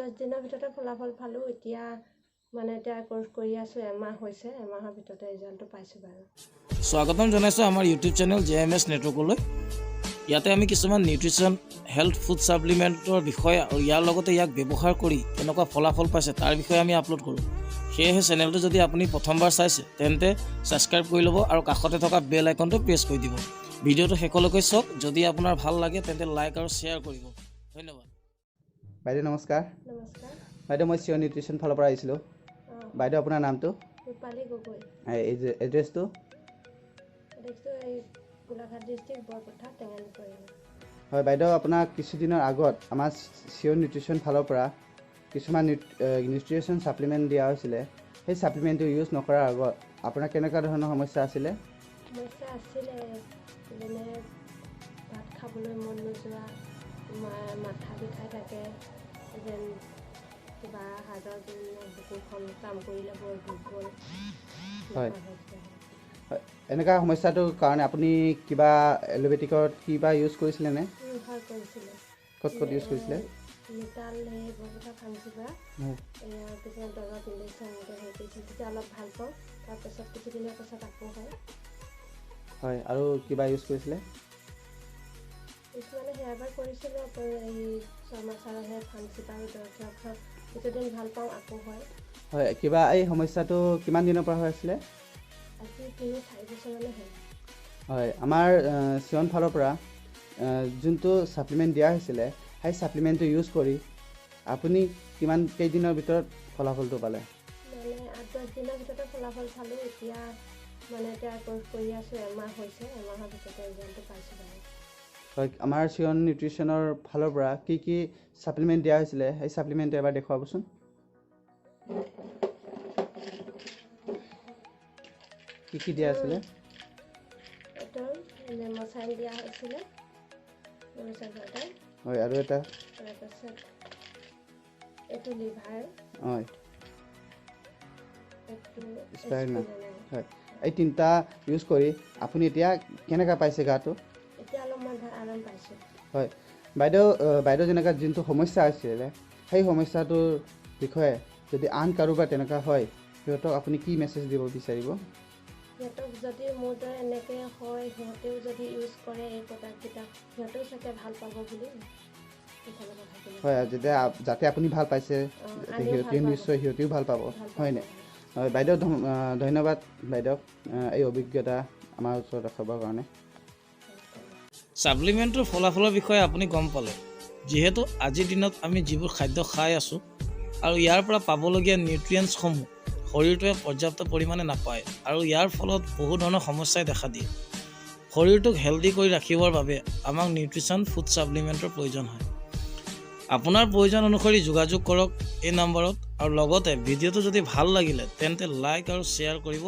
8-10 দিনৰ ভিতৰতে ফলাফল পালোঁ। এতিয়া মানে এতিয়া কোৰ্চ কৰি আছোঁ, এমাহ হৈছে। এমাহৰ ভিতৰতে ৰিজাল্টটো পাইছোঁ বাৰু। স্বাগতম জনাইছোঁ আমাৰ YouTube channel J M S নেটৱৰ্কলৈ। ইয়াতে আমি কিছুমান নিউট্ৰিশ্যন হেল্থ ফুড ছাপ্লিমেণ্টৰ বিষয়ে আৰু ইয়াৰ লগতে ইয়াক ব্যৱহাৰ কৰি কেনেকুৱা ফলাফল পাইছে, তাৰ বিষয়ে আমি আপলোড কৰোঁ। সেয়েহে চেনেলটো যদি আপুনি প্ৰথমবাৰ চাইছে, তেন্তে ছাবস্ক্ৰাইব কৰি ল'ব আৰু কাষতে থকা বেল আইকনটো প্ৰেছ কৰি দিব। ভিডিঅ'টো শেষলৈকে চাওক। যদি আপোনাৰ ভাল লাগে, তেন্তে লাইক আৰু শ্বেয়াৰ কৰিব। ধন্যবাদ। বাইদেউ, নমস্কাৰ। নমস্কাৰ। বাইদেউ, মই চিয়ৰ নিউট্ৰিশ্যন ফালৰ পৰা আহিছিলোঁ। বাইদেউ, আপোনাৰ নামটো? ৰূপালী গগৈ। এই যে এড্ৰেছটো? এড্ৰেছটো এই গোলাঘাট ডিষ্ট্ৰিক্ট, বৰপথাৰ, টেঙানিপৰি। হয় বাইদেউ, আপোনাক কিছুদিনৰ আগত আমাৰ চিয়ৰ নিউট্ৰিশ্যন ফালৰ পৰা কিছুমান নিউট্ৰিশ্যন ছাপ্লিমেণ্ট দিয়া হৈছিলে। সেই ছাপ্লিমেণ্টটো ইউজ নকৰাৰ আগত আপোনাৰ কেনেকুৱা ধৰণৰ সমস্যা আছিলে? সমস্যা আছিলে, যেনে ভাত খাবলৈ মন নোযোৱা, মাথা বিষাই থাকে, যেন কিবা হাৰ্টৰ, বুকুখন কাম কৰিলে বৰ দুৰ্বল এনেকুৱা হৈছে। হয়, এনেকুৱা সমস্যাটোৰ কাৰণে আপুনি কিবা এলোপেথিকত কিবা ইউজ কৰিছিলেনে? হয়, কৰিছিলোঁ। ক'ত ক'ত ইউজ কৰিছিলে? মিতাল, সেই বৰপথাৰ ফাৰ্মাচীৰ পৰা। এয়া কিছুমান দৰৱ, ইঞ্জেকশ্যন এনেকৈ হেৰি কৰিছিল। তেতিয়া অলপ ভাল পাওঁ, তাৰপাছত কিছুদিনৰ পাছত আকৌ হয়। হয়, আৰু কিবা ইউজ কৰিছিলে? কিছুমানে সেয়া এবাৰ কৰিছিলোঁ আকৌ এই শৰ্মা ছাৰৰ সেই ফাৰ্মাচীৰ পৰা আৰু দৰৱ চৰৱ খাওঁ। কিছুদিন ভাল পাওঁ, আকৌ হয়। হয়, কিবা এই সমস্যাটো কিমান দিনৰ পৰা হৈ আছিলে? আজি 3-4 বছৰমানে হ'ল। হয়, আমাৰ চিয়ন ফালৰ পৰা যোনটো ছাপ্লিমেণ্ট দিয়া হৈছিলে, সেই ছাপ্লিমেণ্টটো ইউজ কৰি আপুনি কিমান কেইদিনৰ ভিতৰত ফলাফলটো পালে? মানে 8-10 দিনৰ ভিতৰতে ফলাফল পালোঁ। এতিয়া মানে এতিয়া কোৰ্চ কৰি আছোঁ, এমাহ হৈছে। এমাহৰ ভিতৰতে ৰিজাল্টটো পাইছোঁ বাৰু। হয়, আমাৰ চিয়ন নিউট্ৰিশ্যনৰ ফালৰ পৰা কি কি ছাপ্লিমেণ্ট দিয়া হৈছিলে, সেই ছাপ্লিমেণ্টটো এবাৰ দেখুৱাবচোন। কি কি দিয়া আছিলে? এইটো নেম'চাইন দিয়া হৈছিলে, নেম'চাইন পাউডাৰ। হয়, আৰু এটা? তাৰপাছত এইটো লিভাৰ। এইটো স্পাইৰুলিনা। স্পিৰুলিনা। হয়, এই তিনিটা ইউজ কৰি আপুনি এতিয়া কেনেকুৱা পাইছে গাটো? এতিয়া অলপ মই আৰাম পাইছোঁ। হয় বাইদেউ, বাইদেউ যেনেকুৱা যোনটো সমস্যা আছিলে, সেই সমস্যাটোৰ বিষয়ে যদি আন কাৰোবাৰ তেনেকুৱা হয়, সিহঁতক আপুনি কি মেছেজ দিব বিচাৰিব? সিহঁতক যদি মোৰ দৰে এনেকৈ হয়, সিহঁতেও যদি ইউজ কৰে এই প্ৰডাক্টকেইটা, সিহঁতেও চাগে ভাল পাব বুলি সেইফালৰ পৰা থাকিলে। হয়, যেতিয়া যাতে আপুনি ভাল পাইছে, যাতে আনেও ভাল সিহঁতেও পাব। নিশ্চয় সিহঁতেও ভাল পাব। ভাল পাব। হয়নে? হয় বাইদেউ, ধন্যবাদ বাইদেউ, এই অভিজ্ঞতা আমাৰ ওচৰত ৰাখাবৰ কাৰণে। ছাপ্লিমেণ্টটোৰ ফলাফলৰ বিষয়ে আপুনি গম পালে। যিহেতু আজিৰ দিনত আমি যিবোৰ খাদ্য খাই আছোঁ আৰু ইয়াৰ পৰা পাবলগীয়া নিউট্ৰিয়েণ্টছসমূহ শৰীৰটোৱে পৰ্যাপ্ত পৰিমাণে নাপায় আৰু ইয়াৰ ফলত বহু ধৰণৰ সমস্যাই দেখা দিয়ে। শৰীৰটোক হেল্ডি কৰি ৰাখিবৰ বাবে আমাক নিউট্ৰিশ্যন ফুড ছাপ্লিমেণ্টৰ প্ৰয়োজন হয়। আপোনাৰ প্ৰয়োজন অনুসৰি যোগাযোগ কৰক এই নম্বৰত আৰু লগতে ভিডিঅ'টো যদি ভাল লাগিলে, তেন্তে লাইক আৰু শ্বেয়াৰ কৰিব।